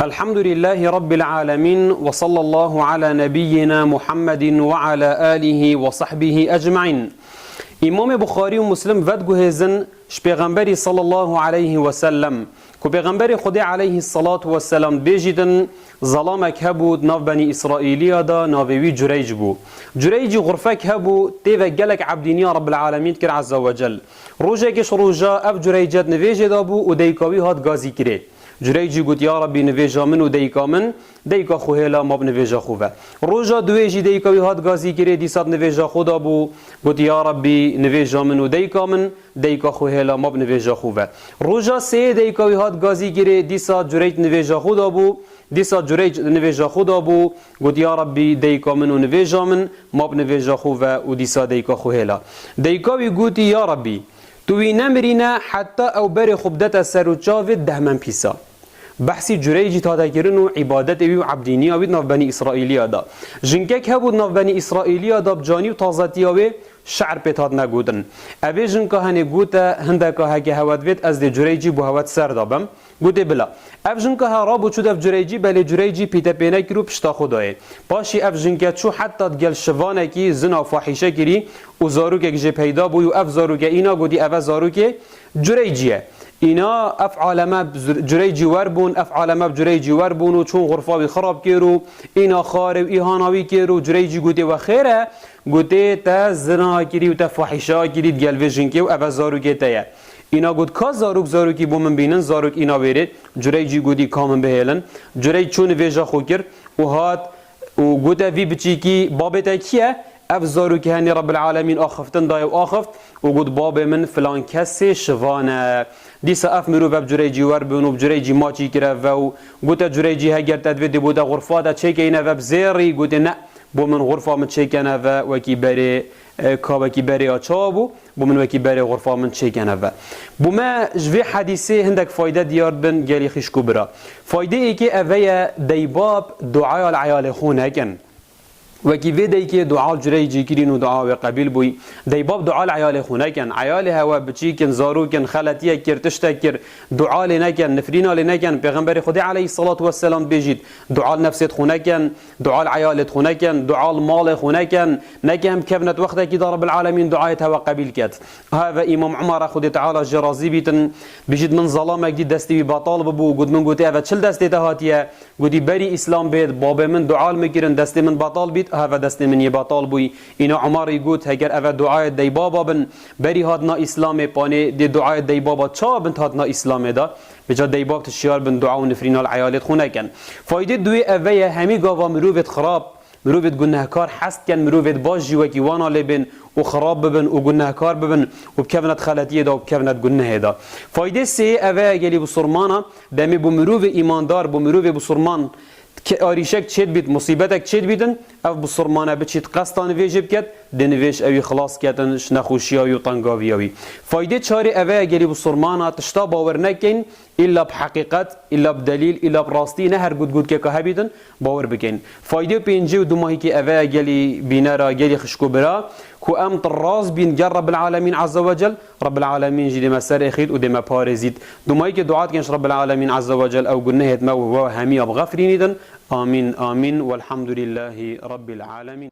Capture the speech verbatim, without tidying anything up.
Elhamdülillahi Rabbil alemin ve sallallahu ala nebiyyina Muhammedin ve ala alihi ve sahbihi ecmain. Îmamê Buxarî û Muslim vediguhêzin ji Pêxemberî sallallahu aleyhi ve sellem, ku Pêxemberê Xwedê aleyhissalatu vesselam dibêjîtin, zalamek hebû di nav Benî Îsraîliya de, navê wî Cureyc bû. Cureycî xurfek hebû, tê ve gelek ebdîniya Rabbil Alemîn dikir Azze ve Cel. Rojekê ji roja ev Cureyce di nivêjê de bû û dayika wî hat gazîkirê. Cureycî got, Ya Rabbî, nivêja min û dayika min, dayika xwe hêla, ma bi nivêja xwe ve. Roja duwê jî dayika wî hat gazîkirê, dîsa di nivêja xwe de bû, got, Ya Rabbî, nivêja min û dayika min, dayika xwe hêla, ma bi nivêja xwe ve. Roja sêyê dayika wî hat gazîkirê, dîsa Cureyc di nivêja xwe de bû, dîsa Cureyc di nivêja xwe de bû, got, Ya Rabbî, dayika min û nivêja min, ma bi nivêja xwe ve û dîsa dayika xwe hêla. Dayika wî gotî, Ya Rabbî, tu wî nemirîne heta ew berê xwe bidete ser û çavê dehmenpîsa. Behsî Cureycî hate kirin û îbadetê wî û ebdîniya wî di nav Benî Îsraîliya de. Jinkek hebû di nav Benî Îsraîliya de, bi canî û tazetiya wê şe'r pê hatine gotin. Evê jinka henê gote, hindeka heke hewe divêt ez dê Cureycî bo hewe di ser de bim. Gotê bila. Ev jinka he rabû çû dev Cureycî, belê Cureycî pîte pê nekir û pişta xwe dayê. Paşî ev jinke çû heta digel şivanekî zina û fahîşe kirî û zarokek jê peyda bû û ev zaroke îna gotî, eve zarokê Cureycî ye. Îna ev aleme bi Zur-, Cureycî wer bûn, ev aleme bi Cureycî wer bûn û çûn xurfa wî xirab kir û îna xarê û îhana wî kir û Cureycî gotê, we xêr e? Gotê, te zina kirî û te fahîşa kirî digel vê jinkê û eve zarokê te ye. Îna got, ka zarok zarokî bo min bînin, zarok îna wêrê. Cureycî gotî, ka min bihêlin. Cureyc çû nivêja xwe kir û hat û gote, vî biçîkî babê te kî ye? Ev zarokê henê Rebbil Alemîn axiftin daye û axift û got, babê min filan kesê şivan e. Dîsa ev mirov ev Cureycî wer bûn û bi Cureycî maçî kire ve û gote, Cureycî heger te divê dê bo te xurfa te çêkeyne ve bi zêrî. Gotê, ne, bo min xurfa min çêkene ve wekî berê, e, ka wekî berê ya çawa bû. Bo min wekî berê xurfa min çêkene ve. Bo me ji vê hedîsê hindek fayde diyar dibin gelî xîşk û bira. Faydeyekê eve ye, deybab duaya li eyalê xwe nekin. Wekî vê deykê dua li Cureycî kirîn û dua wê qebîl bûy. Deybab dua li eyalê xwe nekin. Eyalê hewe biçîk in, zarok in, xeletiyek kir, tiştek kir, dua lê nekin, nifrîna lê nekin. Pêxemberê Xwedê aleyhisselatu vesselam dibêjît, dua li nefsêt xwe nekin. Dua li eyalêt xwe nekin, dua li malê xwe nekin, neke em kevnet wextekî de Rebbil Alemîn duayêt hewe qebîl ket. Heve Îmam Umara Xwedê Teala jê razî bîtin, bijît min zalamek dî destê wî betal bibû, got min gotê, eve çil destê te hatiye? Gotî, berî Îslam bêt, babê min dua li min kirin, destê min betal bît, heve destê min yê betal bûyî. Îna Umarî got, heger eve duayê deybaba bin, berî hatina Îslamê panê dê duayê deybaba ça bin hatina Îslamê de? Vêca deybab tu şiyar bin dua û nifrîna li eyalêt xwe nekin. Faydê duwê eve ye, hemî gava mirovêt xirab, mirovêt gunehkar hez dikin, mirovêt baş jî wekî wana lê bên û xirab bibin û gunehkar bibin û bikevnet xeletiyê de û bikevnet gunehê de. Faydê sêyê eve ye gelî bisurmana, demê bo mirovê îmandar, bo mirovê bisurman ke-, arîşek çêdibît, musîbetek çêdibîtin, ev bisurmane biçît qesta nivêjê biket, dê nivêj ewî xilas ketin ji nexweşiya wî û tengaviya wî. Faydê çarê eve ye gelî bisurmana tişta bawer nekeyn, îlla bi heqîqet, îlla bi delîl, îlla bi rastî, ne her gotgotkeka hebîtin, bawer bikeyn. Faydê pêncê û dumahîkê eve ye gelî bînera, gelî xişk û bira, ku em di rast bîn gel Rebbil Alemîn Azze ve Cel, Rebbil Alemîn jî dê me serê xît û dê me parêzît. Dumahîkê dua dikin ji Rebbil Alemîn Azze ve Cel ew gunehêt me û we hemiya bixefrînîtin. Amîn, amîn. Welhamdulillahî Rebbil Alemîn.